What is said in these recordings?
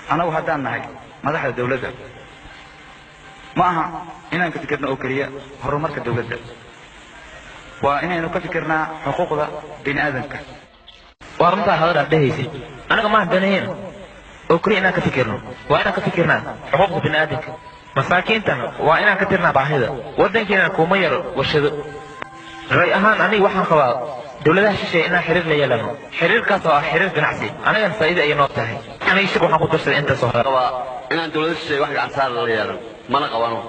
Anagu haddaan nahay madaxda dowladda, ma aha inaan ka fikirno oo keliya horumarka dowladda, waa inaynu ka fikirnaa xuquuqda bini aadamka. Waa runtaa hadal aad dhehaysid. Anaga maaha danaheen oo keliya inaan ka fikirno, waa inaan ka fikirnaa xuquuqda bini'aadamka, masaakiintana waa inaan ka tirnaa baahida. Waddankeena kuma yaro warshado. Ray ahaan aniga waxaan qabaa dowladaha shisheeye inaan xiriir la yeelano, xiriirkaas oo ah xiriir ganacsi, anagana faa'iida ayay noo tahay. Aniga shir waxaan ku darsaday intaas oo hore. Qabaa inaan dowlada shisheeye wax gacan saar la yeelan, mana qabano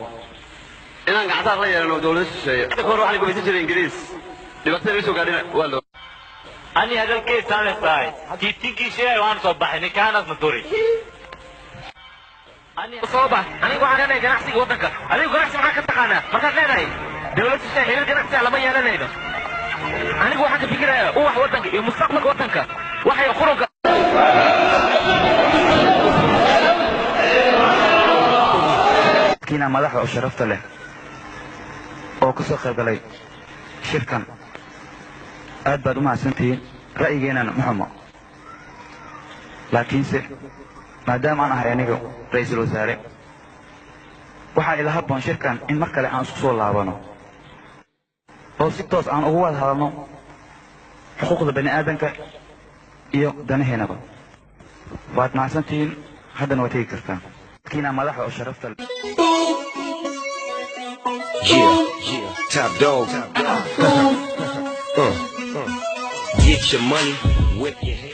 inaan gacan saar la yeelano dowlada shisheeye. Ka hor waxaan gumaysan jiray Ingiriis, dhibaatada naga soo gaadhina waa loo Ani hadalkay tahay tiitinkii sheegay waan soo baxay ninkaanasna duri. Soo bax. Aniga waxaan leenahay ganacsiga waddanka. Adigu ganacsi maxaa ka taqaanaa markaad leedahay dowlad shisheeye xiriir ganacsiga lama yeelanayno? Anigu waxaan ka fikirayaa uwax waddanka iyo mustaqbalka waddanka, waxay qurunka. Kiina madaxda oo sharafta leh oo ka soo qayb galay shirkan, aad baad u mahadsantihiin. Ra'yigeennana ma xumo, laakiinse maadaama aan ahay aniga ra'iisul wasaare, waxaa ila habboon shirkan in mar kale aan isku soo laabano oo si toos aan ugu wada hadalno xuquuqda bani aadamka iyo danaheennaba. Waad mahadsantihiin, haddana waad tegi kartaan. Kiina madaxda oo sharafta leh. Yeah, top dog. Get your money, whip your hair.